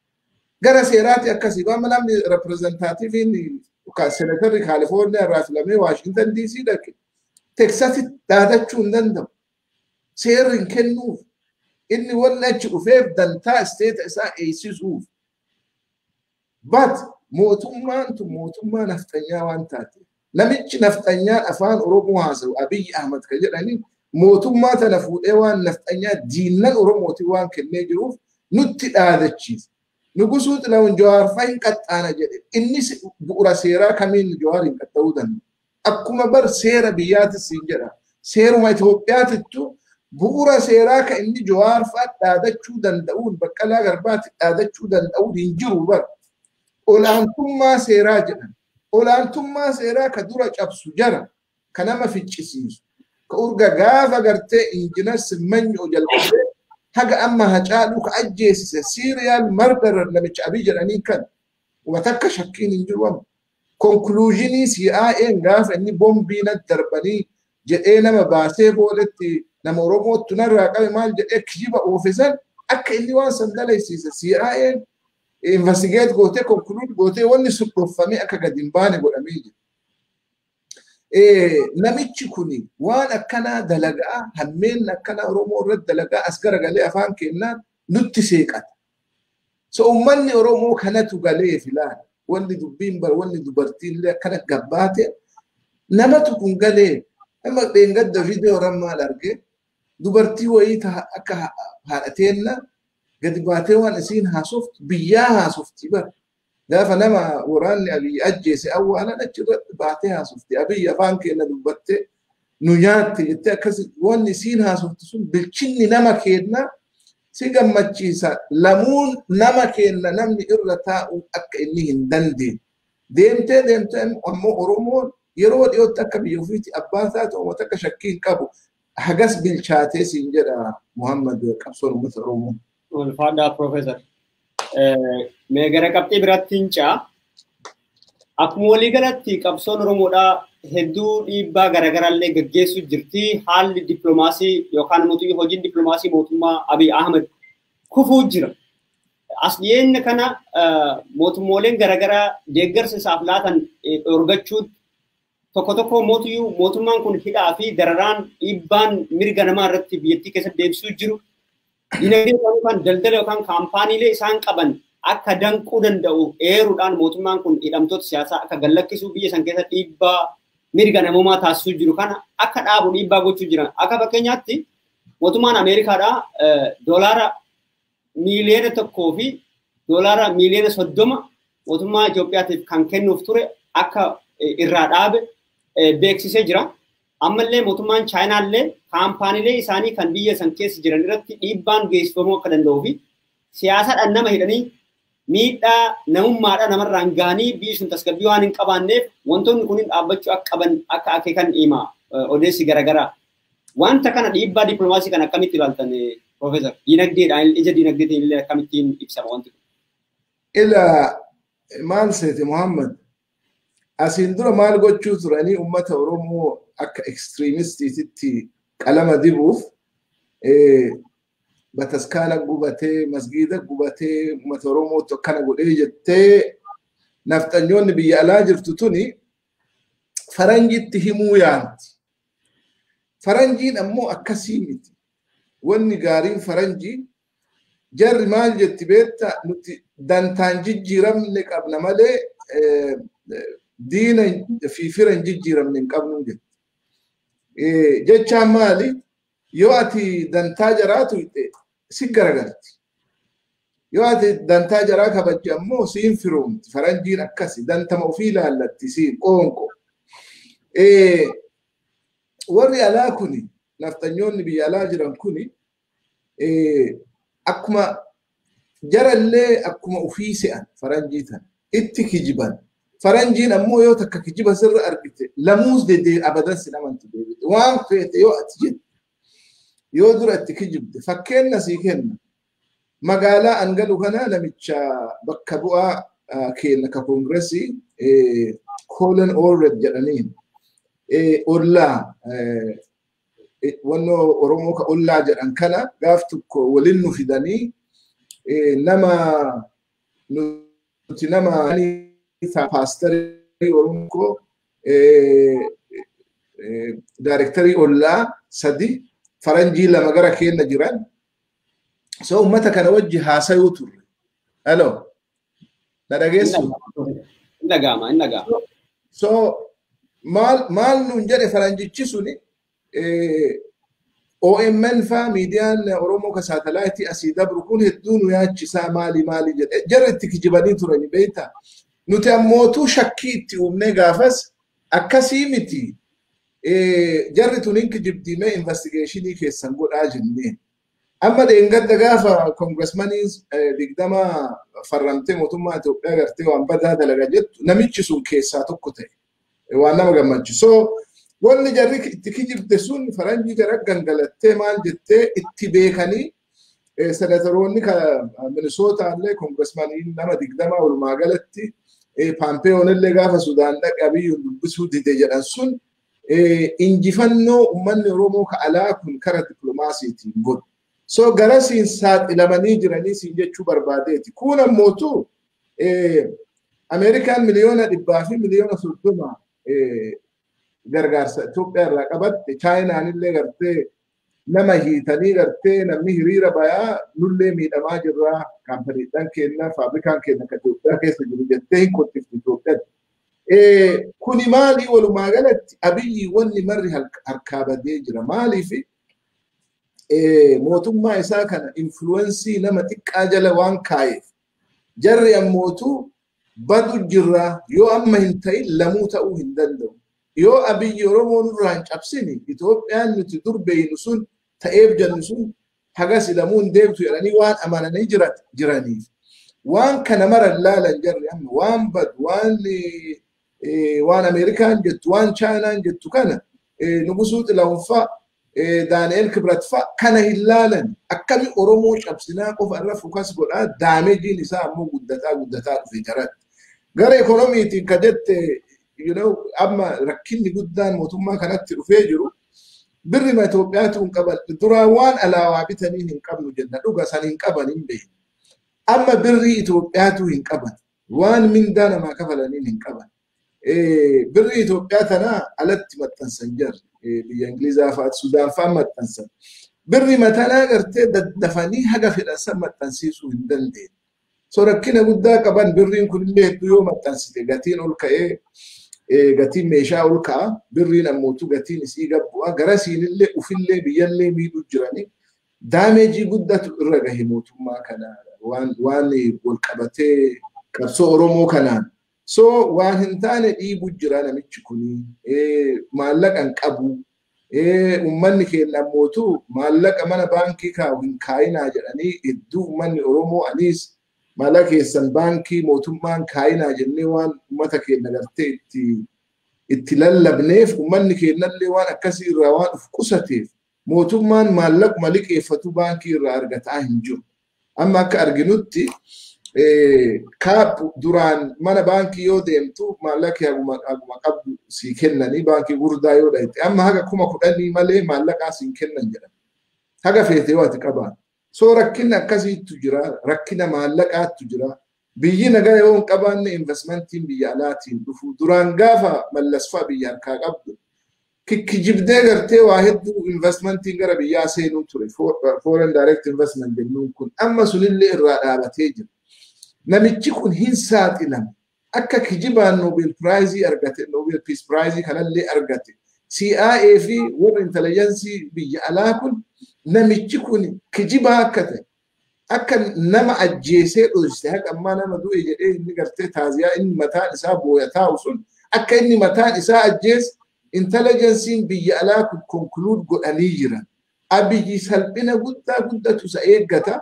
Gara seeraati akkasii amma namni representativeiin senatorri Kaalifoorniyaa irraa filamee Waashintan DC dhaqe Teksasitti dhaadachuu hin danda'u. Seerri hin kennuuf. Inni wanni achi dhufeef dantaa state isaa eegsisuuf. But mootummaan tun mootummaa nafxanyaa waan taate. Namichi nafxanyaan afaan Oromoo haasa'u Abiyyi Ahmad kan jedhanii mootummaa tana fuudhee waan nafxanyaa diinnan Oromooti waan kennee jiruuf nutti dhaadachiisa. Nugusuu Xilahuun Jawaar fa'a hin qaxxaana jedhe. Innis bu'uura seeraa kamiin Jawaar hin qaxxa'uu danda'a? Akkuma bar seera biyyaatis siin jedha. Seeruma Itoophiyaatittu bu'uura seeraa kan inni Jawaar fa'a dhaadachuu danda'uun, Baqqalaa Garbaatti dhaadachuu danda'uun hin jiru bar. Olaantummaa seeraa jedhan. Olaantummaa seeraa ka dura cabsu jara, ka nama ficcisiisu. Ka urga gaafa gartee injinar Simmanyo jalqabee haga amma Hacaaluu ka ajjeesise serial murderer namicha Abiy jedhanii kan takka shakkiin hin jiru amma. Conclusionii CIA'n gaafa inni boombii na darbanii jedhee nama baasee boodetti nama Oromootu narraa qabe maal jedhee kijiba oofisan, akka inni waan san dalaysiise CIA'n investigate gootee conclude gootee wanni sun dhoffamee akka gadi hin baane godhamee jira. Namichi kuni waan akkanaa dalagaa, hammeen akkanaa Oromoo irratti dalagaa as garagalee afaan kennaan nutti seeqata. So uummanni Oromoo kanatu galee filaan wanni dubbiin bar wanni dubartiin illee akkana gabbaate namatu kun galee. Nama dheengadda viidiyoo maal arge, dubartii wayii akka haadha teenna gadi baatee waan isiin haasoftu biyyaa haasofti bar. Gaafa nama waraanni Abiyyi ajjeese awwaalan achirratti baatee haasofti. Abiyyi afaan keenya dubbattee nu nyaatte jettee akkasi wanni isiin haasoftu sun bilchinni nama keenna si gammachiisa. Lamuun nama keenna namni irra taa'u akka inni hin dandeenye. Deemtee deemtee ammoo Oromoon Yeroo dhiyootti akka biyya ofiitti abbaa taatu uummata akka shakkii hin qabu. Hagas bilchaatee siin jedha Muhammad qabsoon uummata Oromoo. Ulfaadhaa Piroofeesar. Mee gara qabxii biraatti hin ce'a. Akkuma waliigalatti qabsoon Oromoodhaa hedduu dhiibbaa garaagaraallee gaggeessuu jirti. Haalli dippiloomaasii yookaan immoo hojiin dippiloomaasii mootummaa Abiy Ahmed kufuu jira. As dhiyeenya kana mootummooleen garaagaraa deeggarsa isaaf laatan dhorgachuu tokko tokko mootiyyuu mootummaan kun hidhaa fi dararaan dhiibbaan mirga namaa irratti biyyattii keessatti deebisuu jiru. Dinagdee yookaan daldala yookaan kaampaaniilee isaan qaban akka danquu danda'u eeruudhaan mootummaan kun hidhamtoota siyaasaa akka gallakkisuu biyya san keessa dhiibbaa mirga namoomaa taasisuu jiru kana akka dhaabu dhiibbaa gochuu jiran. Akka fakkeenyaatti mootummaan Ameerikaadhaa doolaara 1 fi $30 million mootummaa Itoophiyaatiif kan kennuuf ture akka irraa dhaabe beeksisee jira. Ammallee mootummaan Chaayinaallee kaampaaniilee isaanii kan biyya san keessa jiran irratti dhiibbaan geessifamuu akka danda'uu fi siyaasaadhaan nama hidhanii miidhaa namummaadhaan namarraan gahanii biyyi sun tasgabbii waan hin qabaanneef wantoonni kunniin dhaabbachuu akka qaban akka akeekan hima odeessi garaagaraa. Wanta kana dhiibbaa dippiloomaasii kana akkamitti ilaaltan Piroofeesar? Dinagdeedhaan ija dinagdeetiin illee akkamittiin ibsama wanti kun? Ila maal seete Muhammad? Asiin dura maal gochuu turanii uummata Oromoo akka extremistiititti qalama dibuuf bataskaana gubatee masgiida gubatee uummata Oromootu akkana godhee jettee nafxanyoonni biyya alaa jirtu tuni faranjitti himuu yaanti. Faranjiin ammoo akkasii miti. Wanni gaariin faranjii jarri maal jetti beektaa nuti dantaan jijjiiramne qabna malee diina fi fira hin jijjiiramne hin qabnu jetti. Jechaan maali? Yoo ati dantaa jaraatu si garagalti. Yoo ati dantaa jaraa kabajje ammoo siin firoomti. Faranjiin akkasi dantama ofii ilaallatti siin qoonqo. Warri alaa kuni nafxanyoonni biyya alaa jiran kuni akkuma jarallee akkuma ofii se'an faranjii tan itti kijiban. Faranjiin ammoo yoo takka kijiba sirra argite lamuus dedee abadan sin amantu deebite. Waan feete yoo ati jette yoo dura itti kijibde fakkeenna sii kenna. Magaalaa an galu kana namicha bakka bu'aa kenna ka koongiresii Colin Allred jedhaniin ollaa wannoo Oromoo ka ollaa jedhan kana gaaf tokko waliin nu fidanii nama nuti nama paasterii Oromoo daayirektarii ollaa sadi faranjii lama gara keenya jiran. So uummata kana wajji haasayuu turre. Hello. Na dhageessu? Hin dhaga'ama, hin dhaga'ama. So maal maal nuun jedhe faranjichi suni OMN faa miidiyaan Oromoo ka saatalaayitii asii dabru kun hedduu nu yaachisaa maali maali jedhe jarri itti kijibanii turani beektaa. Nuti ammootuu shakkii itti uumnee gaafas akkasii miti. Jarri tun hin kijibdiimee investigeeshinii keessan godhaa jenneen. Amma dheengadda gaafa koongiresmaniin 20 farramtee mootummaa Itoophiyaa gartee waan badaa dalaga jettu namichi sun keessaa tokko ta'e waan nama gammachiisu. So wanni jarri itti kijibde sun faranjii gara gangalattee maal jettee itti beekanii senataroonni Minisootaa illee koongiresmaniin nama 20 walumaa galatti Paampeeyoon illee gaafa Sudaan dhaqe Abiyyiin dubbisuu dide jedhan sun injifannoo uummanni Oromoo ka alaa kun kara dippiloomaasiitiin godhu. So garasiin saaxilamanii jiranii siin jechuu barbaadeeti. Kun ammootu Ameerikaan 130 miliyoona gargaarsa Itoophiyaa irraa qabatte Chaayinaan illee gartee nama hiitanii gartee namni hiriira bayaa nullee miidhamaa jirra kaampaniidhaan kenna faabrikaan kenna kan Itoophiyaa keessa jiru jettee hin qottifti Itoophiyaatti. Kuni maali walumaa galatti Abiyyi wanni marri harkaa badee jira maaliifi mootummaa isaa kana influence nama xiqqaa jala waan kaayeef jarri ammootu badu jirra yoo amma hin ta'in lamuu ta'uu hin danda'u. Yoo Abiyyi Oromoo nurraa hin cabsini Itoophiyaan nuti dur beeynu sun ta'eef jennu sun hagas lamuu hin deemtu jedhanii waan amananii jiraniif. Waan kana mara laalan jarri amma waan badu waan Waan Ameerikaan jettu, waan Chaayinaan jettu kana Nugusuu Xilahuun fa'a, Daani'el Kibrat fa'a kana hin laalan. Akkami Oromoo cabsinaa qofa irra focus godhaa, damageiin isaa ammoo guddataa guddataa dhufe jaratti. Gara ikoonomiitiin ka jette, amma rakkinni guddaan mootummaa kanatti dhufee jiru birrima Itoophiyaatu hin qaban. Duraan waan alaawaa bitanii hin qabnu jenna, dhuga san hin qaban hin beeknu. Amma birrii Itoophiyaatu hin qaban. Waan mindaa namaa kafalaniin hin qaban. Birrii Itoophiyaa tanaa alatti maxxansan jarri. Biyya Ingilizaa fa'aa, Sudaan fa'aa maxxansan. Birri matanaa gartee daddafanii haga fedhan san maxxansiisuu hin dandeenye. So rakkina guddaa qaban. Birriin kunillee hedduu yoo maxxansite gatiin ol ka'ee, gatiin meeshaa ol ka'a. Birriin ammootu gatiin isii gad bu'a. Garasiinillee ufillee biyyallee miidhuu jiranii damage guddatu irra gahe mootummaa kana waan wal qabatee qabsoo Oromoo kanaan. So waan hin taane dhiibu jira namichi kuni. Maallaqa hin qabu. Uummanni keenya ammootu maallaqa mana baankii kaa'u hin kaayinaa jedhanii hedduu uummanni Oromoo, anis maallaqa keessan baankii mootummaan kaayinaa jennee waan uummata keenya gartee itti lallabneef, uummanni keenyallee waan akkasii irraa waan of qusateef, mootummaan maallaquma liqeeffatu baankii irraa argataa hin jiru. Amma akka arginutti kaap duraan mana baankii yoo deemtu maallaqa haguma qabdu sii kennanii, baankii gurdaa yoo dhayite amma haga 10,000 malee maallaqaa siin kennan jedhan. Haga feete yoo ati qabaan. So rakkina akkasiitu jira, rakkina maallaqaatu jira. Biyyi nagaa yoo hin qabaanne investmentiin biyya alaatiin dhufu. Duraan gaafa Mallasfaa biyya harkaa qabdu kikkijibdee gartee waa hedduu investmentiin gara biyyaa seenuu ture. Foreign direct investment jennuun kun amma sunillee irraa dhaabatee jira. Namichi kun hin saaxilame. Akka kijibaan Nobel Prize argate, Nobel Peace Prize kanallee argate. CIA fi warra intelligence biyya alaa kun namichi kun kijibaa akka ta'e, akka nama ajjeesee dhoyse, haqa ammaa nama du'e jedhee inni gartee taaziyaa inni mataan isaa booya taa'u sun akka inni mataan isaa ajjeese intelligencein biyya alaa kun conclude godhanii jiran. Abiyyi salphina guddaa guddatu isa eeggata.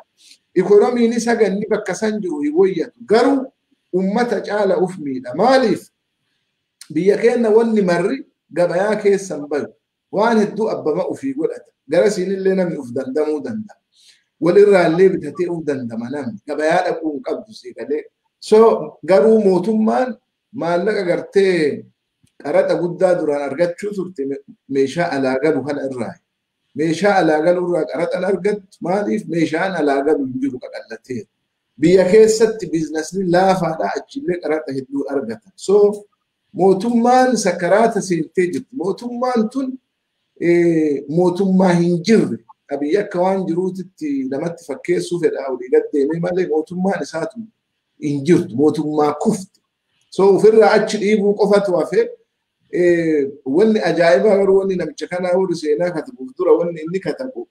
Ikoonomiinis haga inni bakka san jiru hin wayyatu. Garuu ummata caala uf miidha. Maaliif? Biyya keenya wanni marri gabayaa keessan bayu. Waan hedduu abbama ofii godhata. Garasiinillee namni uf dandamuu danda'a. Walirraallee bitatee uf dandama namni. Gabayaa dhaquu hin qabdu siigalee. So garuu mootummaan maallaqa gartee qaraxa guddaa duraan argachuu turte meeshaa alaa galu kana irraa. Meeshaa alaa galu irraa qaraxan argattu. Maaliif? Meeshaan alaa galu hin jiru, qaqallateera. Biyya keessatti businessni laafaadha, achillee qaraxa hedduu argatan. So mootummaan sakaraata seentee jirti. Mootummaan tun mootummaa hin jirre. Abiyyi akka waan jiruutitti namatti fakkeessuu fedha, olii gad deemee malee mootummaan isaatu hin jirtu. Mootummaa kufte. So ofirraa achi dhiibuu qofatu hafee. Wanni ajaa'ibaa garuu wanni namicha kanaa warri seenaa katabuuf dura wanni inni katabu,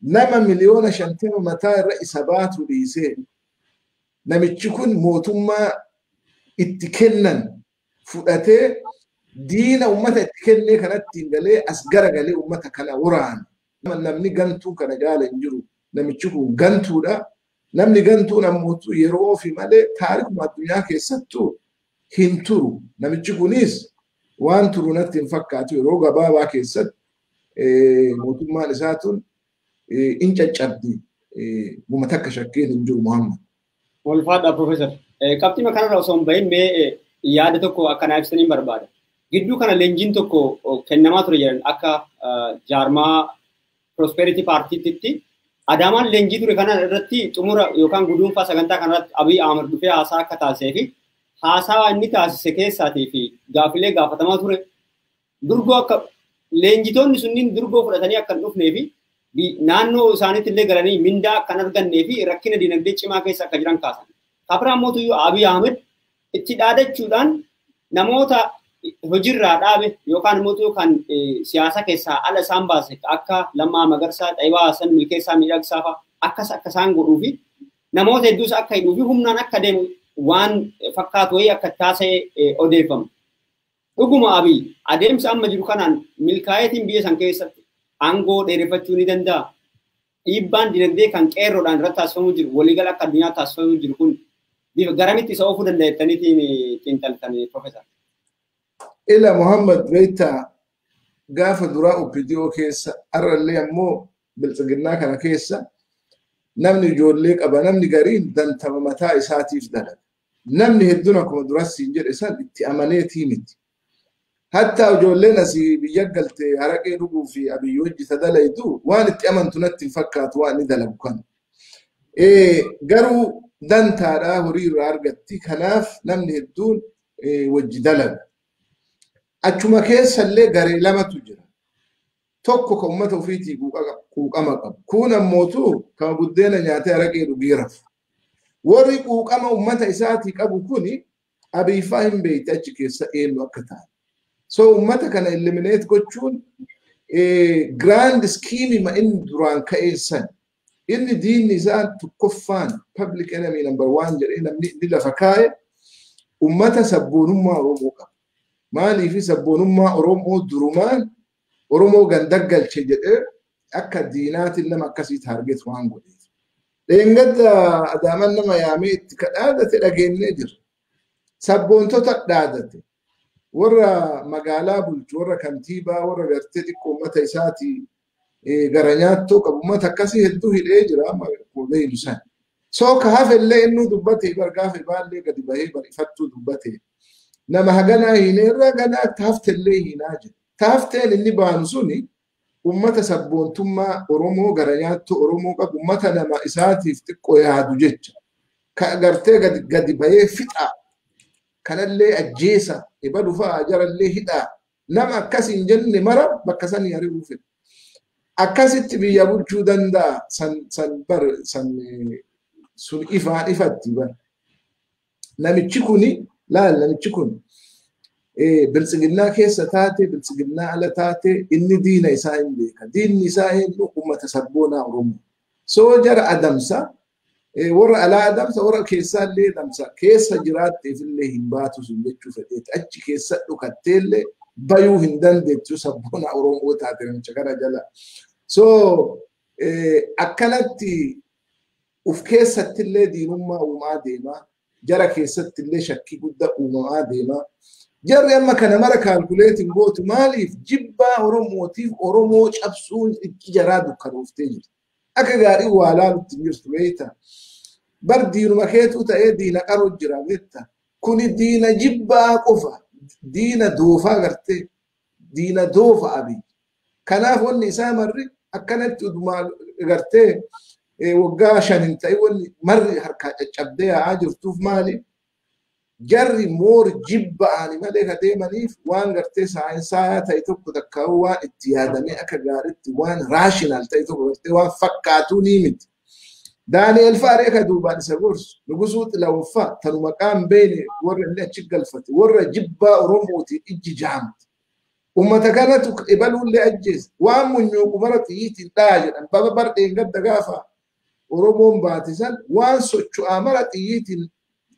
nama 50 miliyoona mataa irra isa baatu dhiisee, namichi kun mootummaa itti kennan fudhatee diina ummata itti kennee kanatti hin galee as garagalee ummata kana waraana. Namni gantuu kana jaala hin jiru. Namichi kun gantuudha. Namni gantuun ammoo yeroo ofi malee taarikuma addunyaa keessattuu hin turu. Namichi kunis waan turu natti hin fakkaatu. Yeroo gabaabaa keessatti mootummaan isaa tun in caccabdi. Guma takka shakkiin hin jiru, Muhammad. Ulfaadha, Profeesar. Qabxii kanarra osoo hin bahin mee yaada tokko akkanaa ibsaniin barbaada. Gidduu kana leenjiin tokko kennamaa ture jedhan akka jaarmaa Prosperity Partytti. Adaamaan leenjii ture kana irratti xumura yookaan guduunfaa sagantaa kanarratti Abiy Ahmed dhufee haasaa akka taasisee fi haasaa inni taasise keessaatii fi gaafilee gaafatamaa ture durgoo akka leenjitoonni sunniin durgoo fudhatanii akka hin dhufnee fi naannoo isaaniitti illee galanii mindaa akka hin argannee fi rakkina dinagdee cimaa keessa akka jiran kaasan. Kabiraan mootuyyuu Abiy Ahmed itti dhaadachuudhaan namoota hojiirraa dhaabe yookaan immoo kan siyaasa keessaa ala isaan baase akka Lammaa Magarsaa, Xaayibaa Hasan, Milkeessaa Miidhagsaa fa'a akkas akka isaan godhuu fi namoota hedduus akka hidhuu fi humnaan akka deemu waan fakkaatu wayii akka taasise odeeffamu. Dhuguma Abiy adeemsa amma jiru kanaan milkaa'eetiin biyya san keessatti aangoo dheereffachuu ni danda'a? Dhiibbaan dinagdee kan qeerroodhaan irratti taasifamuu jiru, waliigala akka addunyaa taasifamuu jiru kun bifa garamitti isa oofuu danda'a jettaniitiin xiinxaltanii, Profeesar? Ila Muhammad beektaa gaafa duraa OPDO keessa har'allee ammoo biltsiginnaa kana keessa namni ijoollee qaba namni gariin dantama mataa isaatiif dalaga. Namni hedduun akkuma duras siin jedhe san itti amaneetii miti. Hatta ijoolleen asii biyya galte haraqee dhuguu fi Abiyyi hojii dalaytu waan itti amantu natti hin fakkaatu waan inni dalagu kana. Garuu dantaadhaa horii irraa argatti kanaaf namni hedduun wajji dalaga. Achuma keessallee garee lamatu jira. Tokko kan uummata ofiitii quuqama qabu. Kun ammootu kan buddeena nyaatee haraqee dhugee rafu. Warri quuqama uummata isaatii qabu kuni Abiyyfaa hin beekte achi keessa eenyu akka ta'an. So uummata kana eliminate gochuun grand scheme ma inni duraan ka'eessan. Inni diinni isaa tokkoffaan public enemy number one jedhee namni inni lafa kaa'e uummata sabboonummaa Oromoo qaba. Maaliif sabboonummaa Oromoo durumaan Oromoo gandaggalche jedhee akka diinaatiin nama akkasii target waan godheef. Dheengadda Adaamaan nama yaamee itti kadhaadate dhageenyee jira. Sabboontota dhaadate. Warra magaalaa bulchu, warra kantiibaa, warra gartee xiqqoo uummata isaatii gara nyaattoo qabu uummata akkasii hedduu hidhee jira amma beeylu san. So ka hafellee innuu dubbate bar gaafa baallee gadi bahee barifattuu dubbate. Nama haganaa hiineerra ganaa taaftellee hiinaa jira. Taafteen inni baanu suni uummata sabboontummaa Oromoo gara nyaattoo Oromoo qabu uummata nama isaatiif xiqqoo yaadu jecha. Ka gartee gadi bahee fixaa. Kanallee ajjeesa ebalu fa'a jarallee hidhaa. Nama akkas hin jenne mara bakka sanii ari'uu fedha. Akkasitti biyya bulchuu danda'a san bar san sun ifaan ifatti bar. Namichi kuni laal namichi kun biltsiginnaa keessa taate biltsiginnaa ala taate inni diina isaa hin beeka. Diinni isaa eenyu uummata sabboonaa Oromoo. Soo jara adamsa warra alaa adamsa warra keessaallee adamsa keessa jiraatteefillee hin baatu sun jechuu fedheeti. Achi keessa dhokatteellee bayuu hin dandeettu sabboonaa Oromoo taate namicha kana jala. So akkanatti uf keessattillee diinummaa uumaa deema. Jara keessattillee shakkii guddaa uumamaa deema. Jarri amma kana mara kaalkuleetiin gootu maaliif jibbaa Oromootiif Oromoo cabsuun itti jaraa dukkanooftee jirti. Akka gaarii waa laalutti hin jirtu beektaa. Bar diinuma keetuu ta'ee diina qaroo jira beektaa. Kuni diina jibbaa qofa. Diina doofaa gartee. Diina doofa Abiy. Kanaaf wanni isaa marri akkanatti udumaa gartee waggaa 5 hin ta'in wanni marri harkaa caccabdee yaa'aa jirtuuf maali? Jarri moor jibba'anii malee ka deemaniif waan gartee saayinsaawaa ta'e tokko takkaa'uu waan itti yaadamee akka gaariitti waan raashinaal ta'e tokko gartee waan fakkaatuu ni miti. Daani'el Faaree ka duubaan isa gorsu Nugusuu Xilawuffaa tanu maqaan beene warra inni achi galfate warra jibbaa Oromootiin ijji jaamte. Uummata kanatu ibaluullee ajjeese waan munyuuqu mara xiyyiitiin dha'a jedhan baba bar dheengadda gaafa Oromoon baate san waan socho'aa mara xiyyiitiin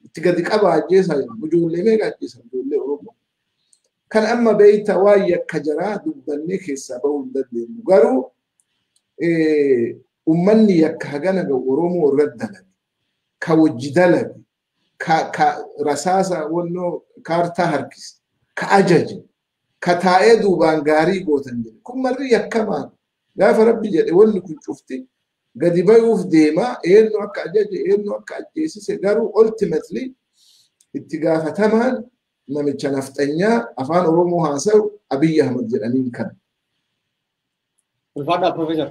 itti gadi qaba ajjeesaa jiru. Ijoollee meeqa ajjeesan ijoollee Oromoo. Kan amma beeyta waan yakka jaraa dubbannee keessaa bahuu hin dandeenyu. Garuu uummanni yakka hagana gahu Oromoo irratti dalage. Ka wajji dalage. Ka rasaasa wannoo kaartaa harkise. Ka ajaje. Ka taa'ee duubaan gaarii gootan jedhe. Kun marri yakkamaan gaafa rabbi jedhe wanni kun cufti gadi bayuuf deema eenyu akka ajaje eenyu akka ajjeesise garuu ultimately itti gaafatamaan namicha nafxanyaa afaan Oromoo haasa'u Abiy Ahmad jedhaniin kana. Ulfaadhaa Profeesar.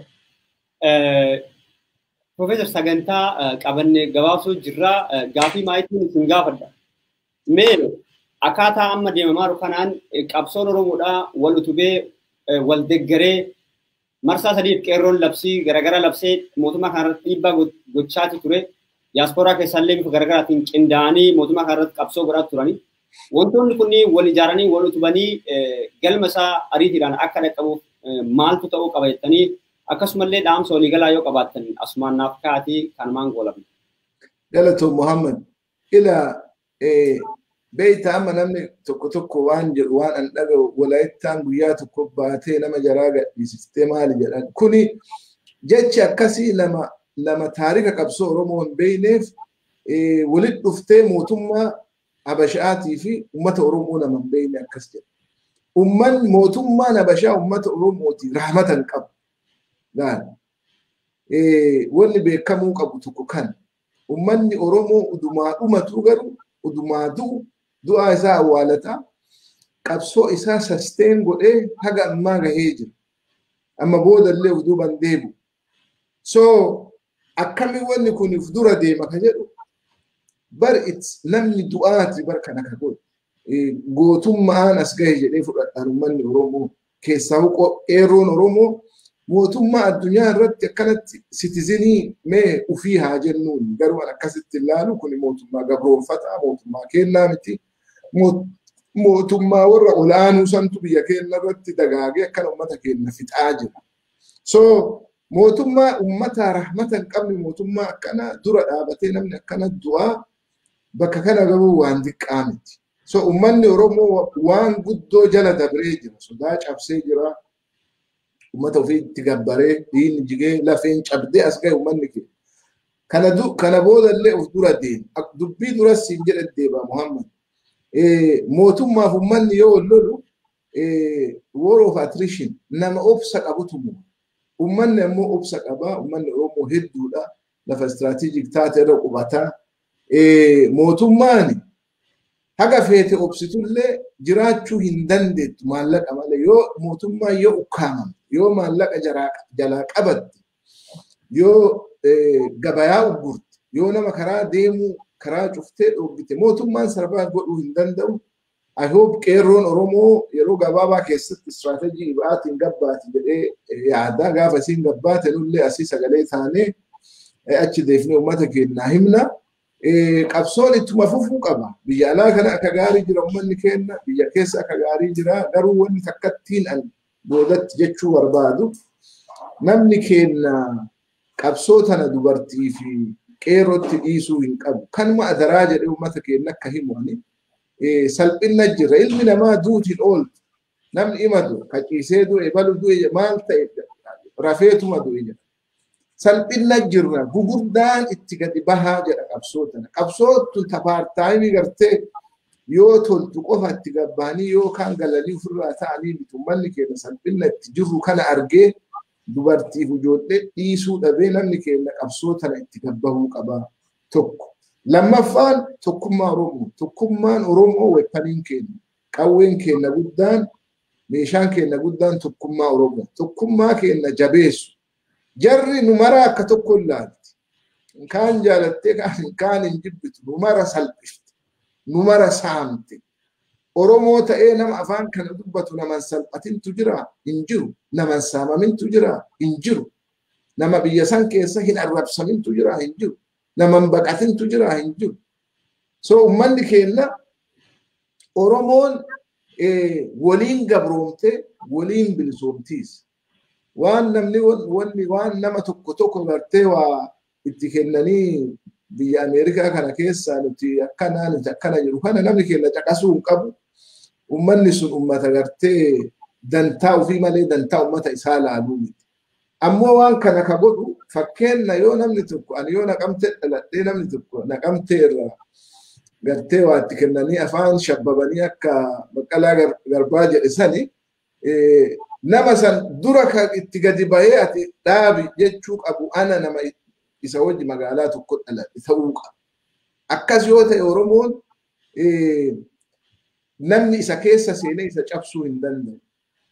Profeesar sagantaa qabannee gabaabsuu jirraa gaafii maayitiin isin gaafadha. Mee akkaataa amma deemamaa jiru kanaan qabsoon Oromoodhaa wal utubee wal deeggaree marsaa sadiif qeerroon labsii garaagaraa labsee mootummaa kanarratti dhiibbaa gochaati ture. Diyaasporaa keessaallee bifa garaagaraatiin qindaa'anii mootummaa kanarratti qabsoo godhaa turani. Wantoonni kunniin wal ijaaranii wal utubanii galma isaa ariitiidhaan akka dhaqqabuuf maaltu ta'uu qaba jettanii akkasumallee dhaamsa waliigalaa yoo qabaattan asumaan naaf ka'aatii kanumaan goolabna. Galatoo Muhammad ila beeyta amma namni tokko tokko waan jedhu waan an dhaga'u walaayittaan guyyaa tokko baatee nama jaraa gadhiisiftee maali jedhan. Kuni jechi akkasii lama taarika qabsoo Oromoo hin beeyneef walitti dhuftee mootummaa Habashaatii fi uummata Oromoo nama hin beeyne akkas jedha. Ummanni mootummaan Habashaa uummata Oromooti rahmatan qabu. Laal. Wanni beekamuu qabu tokko kan ummanni Oromoo udumaa dhumatu garuu udumaa du'u du'aa isaa awwaalataa qabsoo isaa sustain godhee haga ammaa gahee jira. Amma boodallee of duuban deebi'u. So akkami wanni kun of dura deema ka jedhu bar namni du'aati bar kana ka godhu. Gootummaan as gahe jedhee fudhadhaan uummanni Oromoo keessaa qeerroon Oromoo mootummaa addunyaa irratti akkanatti citizenii mee ufii haa jennuun garuu an akkasitti ilaalu kun mootummaa gabroonfataa mootummaa kennaa miti. Mootummaa warra olaanuu santu biyya keenya irratti dagaagee akkana uummata keenya fixaa jira. So mootummaa uummataa rahmata hin qabne mootummaa akkana dura dhaabatee namni akkana du'aa bakka kana garuu waan xiqqaa miti. So uummanni Oromoo waan guddoo jala dabree jira. Sodaa cabsee jira. Uummata ofiitti gabbaree dhiigni jigee lafeen cabdee as gahe uummanni keenya. Kana boodallee of dura deema. Dubbii duras siin jedhe deeba Muhammad. Mootummaaf uummanni yoo lolu war of attrition nama obsa qabutu mura. Uummanni ammoo obsa qaba. Uummanni Oromoo hedduudha. Lafa strategic taate irra qubataa. Mootummaan haga feete obsitullee jiraachuu hin dandeettu maallaqa malee yoo mootummaan yoo ukkaamamte yoo maallaqa jalaa qabatte yoo gabayaa uggurte yoo nama karaa deemuu karaa cuftee dhoggite mootummaan sarbaa godhuu hin danda'u. I hope qeerroon Oromoo yeroo gabaabaa keessatti istiraatejii ba'aatiin gabbaati jedhee yaada. Gaafa isiin gabbaate nullee asii sagalee taanee achi deefnee uummata keenyaa himna. Qabsoon ittuma fufuu qaba. Biyya alaa kana akka gaarii jira uummanni keenya, biyya keessa akka gaarii jira. Garuu wanni takkattiin an boodatti jechuu barbaadu namni keenya qabsoo tana dubartii fi qeerrootti dhiisuu hin qabu. Kanuma adaraa jedhee uummata keenya akka himu ani salphina jira. Ilmi namaa duutiin ooltu. Namni ima du'e, ka ciisee du'e, balu du'e maal ta'e rafeetuma du'e jedha. Salphina jirra gugurdaan itti gadi bahaa jedha qabsoo tana. Qabsootu tapaartaayimii gartee yoo toltu qofa itti gabbaanii yookaan galanii ofirraa ta'anii miti. Uummanni keenya salphina itti jirru kana argee dubartiif ijoollee dhiisuu dhabee namni keenya qabsoo tana itti gabbahuu qaba tokko. Lammaffaan tokkummaa Oromoo. Tokkummaan Oromoo weaponiin keenya. Qawween keenya guddaan meeshaan keenya guddaan tokkummaa Oromoo. Tokkummaa keenya jabeessu. Jarri nu mara akka tokko hin laalti. Kaan jaalattee kaan hin jibbitu. Nu mara salphifte. Nu mara saamte. Oromoo ta'ee nama afaan kana dubbatu naman salphatintu jira hin jiru. Naman saamamintu jira hin jiru. Nama biyya san keessa hin arrabsamintu jira hin jiru. Naman baqatintu jira hin jiru. So uummanni keenya Oromoon waliin gabroomte waliin bilisoomtiis. Waan namni wanni waan nama tokko tokko gartee waa itti kennanii biyya Ameerikaa kana keessa nuti akkana nuti akkana jiru kana namni keenya caqasuu hin qabu. Uummanni sun uummata gartee dantaa ofii malee dantaa uummata isaa laaluu miti. Ammoo waan kana ka godhu fakkeenna yoo namni tokko ani yoo naqamtee dhaladhee namni tokko naqamtee irraa gartee waa itti kennanii afaan shabbabanii akka Baqqalaa Garbaa jedhe sani nama san dura kan itti gadi bahee ati dhaabi jechuu qabu ana nama isa wajji magaalaa tokko dhaladhe ta'uu qaba. Akkas yoo ta'e Oromoon namni isa keessa seenee isa cabsuu hin danda'u.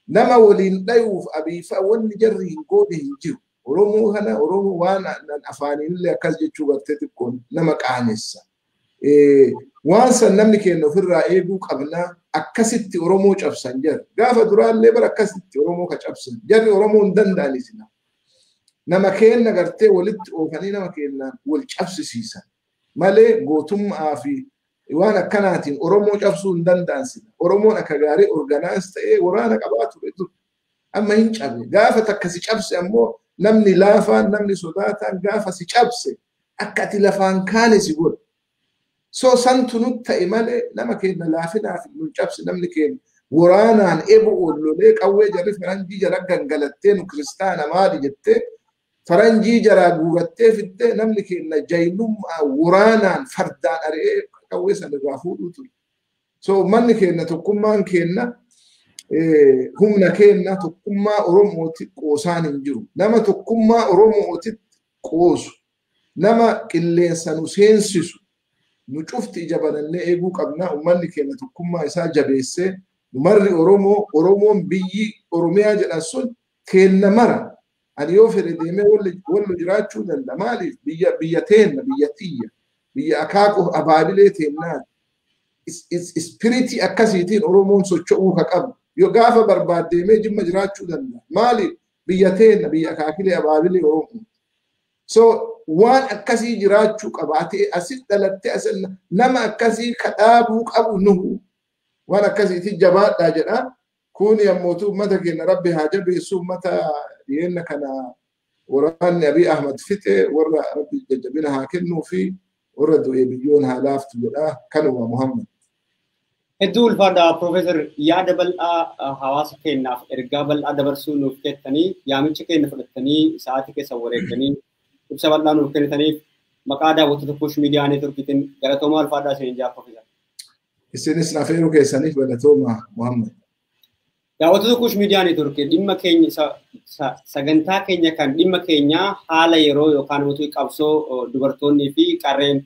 Nama waliin dhayuuf abiifa wanni jarri hin goone hin jiru. Oromoo kana Oromoo waan afaaniinillee akkas jechuu gartee xiqqoon nama qaanessa. Waan san namni keenya ofirraa eeguu qabnaa akkasitti Oromoo cabsan jarri. Gaafa duraallee bara akkasitti Oromoo ka cabsan. Jarri Oromoo hin danda'an isina. Nama keenya gartee walitti oofanii nama keenyaan wal cabsisiisan. Malee gootummaa fi waan akkanaatiin Oromoo cabsuu hin danda'an sila. Oromoon akka gaarii organize ta'ee waraana qabaa ture dur. Amma hin cabe. Gaafa takka si cabse ammoo namni laafaan namni sodaataan gaafa si cabse akka ati lafaan kaane si godha. So santu nutti ta'e malee nama keenya laafinaaf nu cabse namni keenya waraanaan ebu lolee qawwee jarri faranjii jala gangalattee nu kiristaana maali jettee faranjii jaraa guurattee fiddee namni keenya jaynummaa waraanaan fardaan ari'ee qawwee sana irraa fuudhuu ture. So uummanni keenya tokkummaan keenya Humna keenna tokkummaa Oromooti qoosaan hin jiru. Nama tokkummaa Oromootti qoosu, nama qilleensa nu seensisu, nu cufti ija banannee eeguu qabna. Uummanni keenya tokkummaa isaa jabeessee marri Oromoo, Oromoon biyyi Oromiyaa jedhan sun keenna mara. Ani yoo fedhe deemee wallo jiraachuu danda'a. Maaliif biyya teenna, biyya tiyya, biyya akaakuu abaabilee teennaati. Ispiriitii akkasiitiin Oromoon socho'uu ka qabu. Yoo gaafa barbaaddeemee Jimma jiraachuu danda'a. Maaliif biyya teenna, biyya akaakilee abaabilee Oromoo. So waan akkasii jiraachuu qaba. Ati asit dhalattee asit nama akkasii ka dhaabuu qabu nuhu. Waan akkasiitiin jabaadhaa jedha. Kuni ammoo uummata keenya Rabbi haa jabeessu, uummata dhiyeenna kana waraanni Abiy Ahmad fixe warra Rabbi jajjabina haa kennuu fi warra du'ee biyyoon haa laaftu jedha. Kanuma Muhammad. Hedduu ulfaadha Profeesar, yaada bal'aa hawaasa keenyaaf ergaa bal'aa dabarsuu nuuf kennitanii, yaamicha keenya fudhattanii sa'aatii keessa wareegdanii ibsa bal'aa nuuf kennitaniif maqaa daawwattoota Kuush Miidiyaa Neetworkiitiin galatoomaa, ulfaadhaa isiniin jaa Profeesar. Isinis nafeeruu keessaniif galatooma Muhammad. Daawwattoota Kuush Miidiyaa Neetworkii, dhimma keenya sagantaa keenya kan dhimma keenyaa haala yeroo yookaan immoo qabsoo dubartoonnii fi qarreen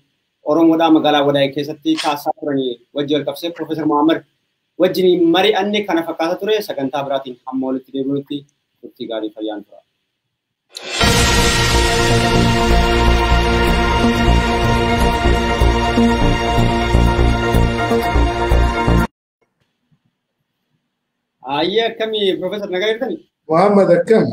Oromoodhaa magaalaa Wadaay keessatti taasisaa turanii wajjin wal qabsee Profeesar Muhammad wajjin mari'anne kana fakkaata ture. Sagantaa biraatiin hamma walitti deebinutti turtii gaarii, fayyaan tura. Ayyee, akkamii Profeesar, nagaa jirtanii? Muhammad, akkam?